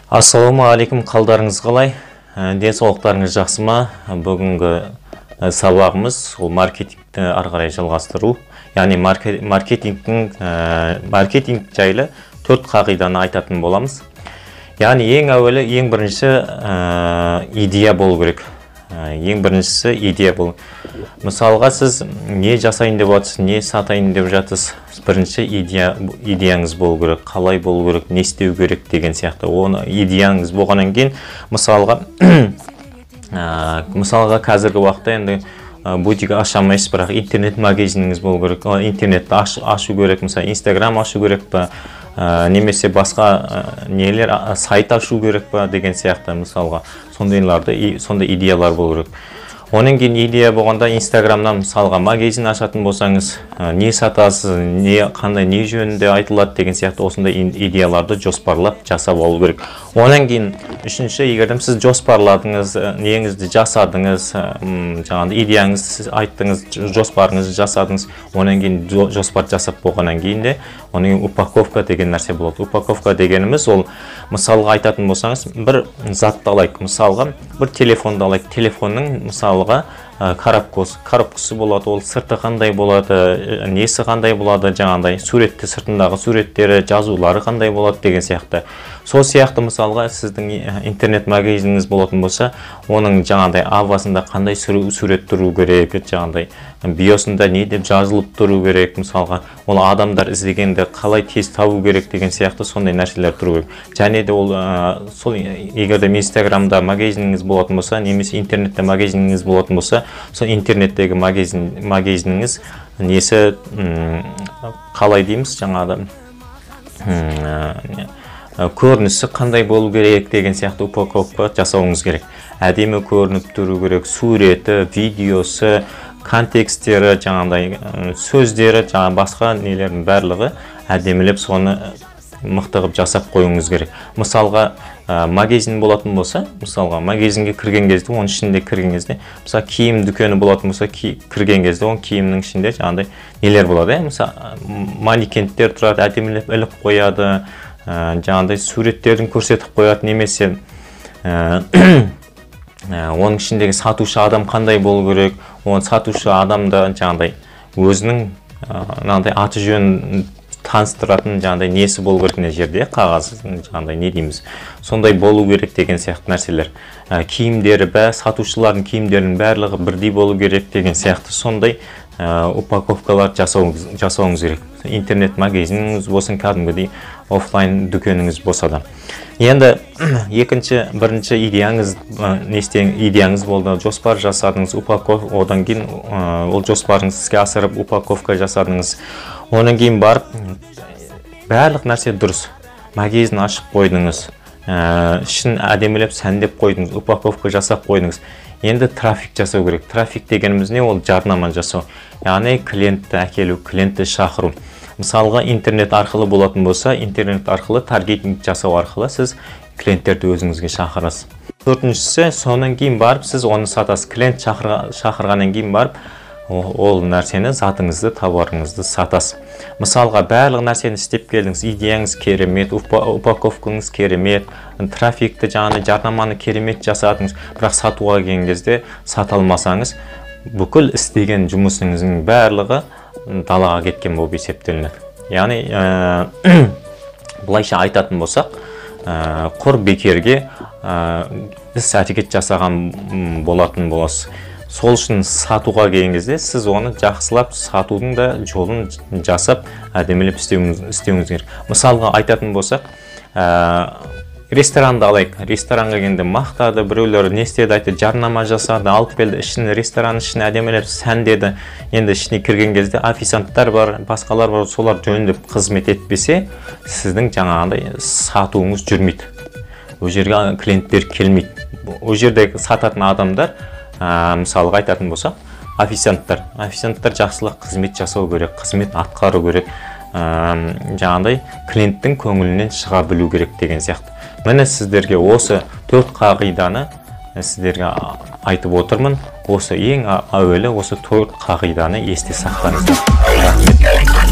Ассалаумағалейкум, қалдарыңыз қалай? Денсаулықтарыңыз жақсы ма? Бүгінгі сабағымыз ол маркетингті ары қарай жалғастыру. Яғни маркетинг жайлы 4 қағиданы айтатын боламыз. Яғни ең әуелі, ең бірінші идея болу керек. Ең біріншісі идея болу. Мысалға, сіз не жасайын деп жатсыз, не сатайын деп жатсыз, бірінші идеяңыз болу керек, қалай болу керек, не істеу керек деген сияқты. Оны идеяңыз болғаннан кейін, мысалға қазіргі уақытта енді бутик аша алмайсыз, бірақ интернет магазиніңіз болу керек, интернетті ашу керек, мысалы, Инстаграм ашу керек па, немесе басқа нелер, сайт ашу керек па деген сияқты, мысалға, сондай идеялар болу керек. Онан кейін идея болғанда Инстаграмнан, мысалға, магазин ашатын болсаңыз, не сатасыз, не, қандай, не жөнінде айтылады деген сияқты осындай идеяларды жоспарлап жасап алу керек. Онан кейін үшінші, егер де сіз жоспарладыңыз, неңізді жасадыңыз, жаңағыдай идеяңызды сіз айттыңыз, жоспарыңызды жасадыңыз, онан кейін жоспар жасап болғаннан кейін де, онан кейін упаковка деген нәрсе болады. Упаковка дегеніміз ол, мысалға айтатын болсаңыз, бір затты алайық, мысалға, бір телефонды алайық. Телефонның, мысалға, коробкасы болады, ол сырты қандай болады, несі қандай болады, жаңағыдай суретті, сыртындағы суреттері, жазулары қандай болады деген сияқты. Сол сияқты, мысалға, сіздің интернет магазиніңіз болатын болса, оның жаңағыдай авасында қандай сурет тұру керек, жаңағыдай биосында не деп жазылып тұру керек, мысалға, ол адамдар іздегенде қалай тез табу керек деген сияқты сондай нәрселер тұру керек. Және де ол, сол егер де Инстаграмда магазиніңіз болатын болса, немесе интернетте магазиніңіз болатын болса, сол интернеттегі магазиніңіз несі, қалай дейміз, жаңағы, көрінісі қандай болу керек деген сияқты упаковка жасауыңыз керек. Әдемі көрініп тұру керек, суреті, видеосы, контексттері, жаңағыдай, сөздері, жаңа басқа нелердің барлығы әдемілеп соны мықты қылып жасап қоюыңыз керек. Мысалға, магазин болатын болса, мысалға, магазинге кірген кезде, оның ішінде кірген кезде, мысалы, киім дүкені болатын болса, кірген кезде оның киімнің ішінде жаңағыдай нелер болады, иә? Мысалы, манекендер тұрады, әдемілеп іліп қояды, жаңағыдай суреттерін көрсетіп қояды, немесе, оның ішіндегі сатушы адам қандай болу керек, оны сатушы адам да жаңағыдай өзінің, мынандай аты жөнін таныстыратын жаңағыдай несі болу керек мына жерде, қағаз, жаңағыдай не дейміз, сондай болу керек деген сияқты нәрселер. Киімдері бә, сатушылардың киімдерінің барлығы бірдей болу керек деген сияқты сондай, упаковкалар жасауыңыз керек. Интернет магазиніңіз болсын, кәдімгідей офлайн дүкеніңіз болса да. Енді екінші, бірінші идеяңыз, не істең, идеяңыз болды, жоспар жасадыңыз, одан кейін, ол жоспарыңызды іске асырып, упаковка жасадыңыз. Одан кейін барып, барлық нәрсе дұрыс. Магазин ашып қойдыңыз, ішін әдемілеп сәндеп қойдыңыз, упаковка жасап қойдыңыз. Енді трафик жасау керек. Трафик дегеніміз не? Ол жарнама жасау. Яғни клиентті әкелу, клиентті шақыру. Мысалға, интернет арқылы болатын болса, интернет арқылы таргетинг жасау арқылы сіз клиенттерді өзіңізге шақырасыз. Төртіншісі, содан кейін барып сіз оны сатасыз. Клиент шақырғаннан кейін барып ол нәрсені, затыңызды, товарыңызды сатасыз. Мысалға, барлық нәрсені істеп келдіңіз, идеяңыз керемет, упаковкаңыз керемет, трафикті, жаңағы жарнаманы керемет жасадыңыз, бірақ сатуға келген кезде сата алмасаңыз, бүкіл істеген жұмысыңыздың барлығы далаға кеткен болып есептелінеді. Яғни, былайша айтатын болсақ, құр бекерге, іс әрекет жасаған болатын боласыз. Сол үшін сатуға келген кезде сіз оны жақсылап сатудың да жолын жасап, әдемілеп істеуіңіз керек. Мысалға айтатын болсақ, ресторанды алайық. Ресторанға келгенде мақтады, біреулер не істеді, айтты, жарнама жасады, алып келді, ішін, ресторан ішін әдемілеп сәндеді. Енді ішіне кірген кезде официанттар бар, басқалар бар, солар жөндеп қызмет етпесе, сіздің жаңағындай сатуыңыз жүрмейді. Ол жерге клиенттер келмейді. Ол жерде сататын адамдар, мысалға айтатын болсақ, официанттар. Официанттар жақсылық қызмет жасау керек, қызмет атқару керек, жаңағындай клиенттің көңілінен шыға білу керек деген сияқты. Міне, сіздерге осы 4 қағиданы сіздерге айтып отырмын. Осы ең әуелі осы 4 қағиданы есте сақтаңыздар. Рахмет.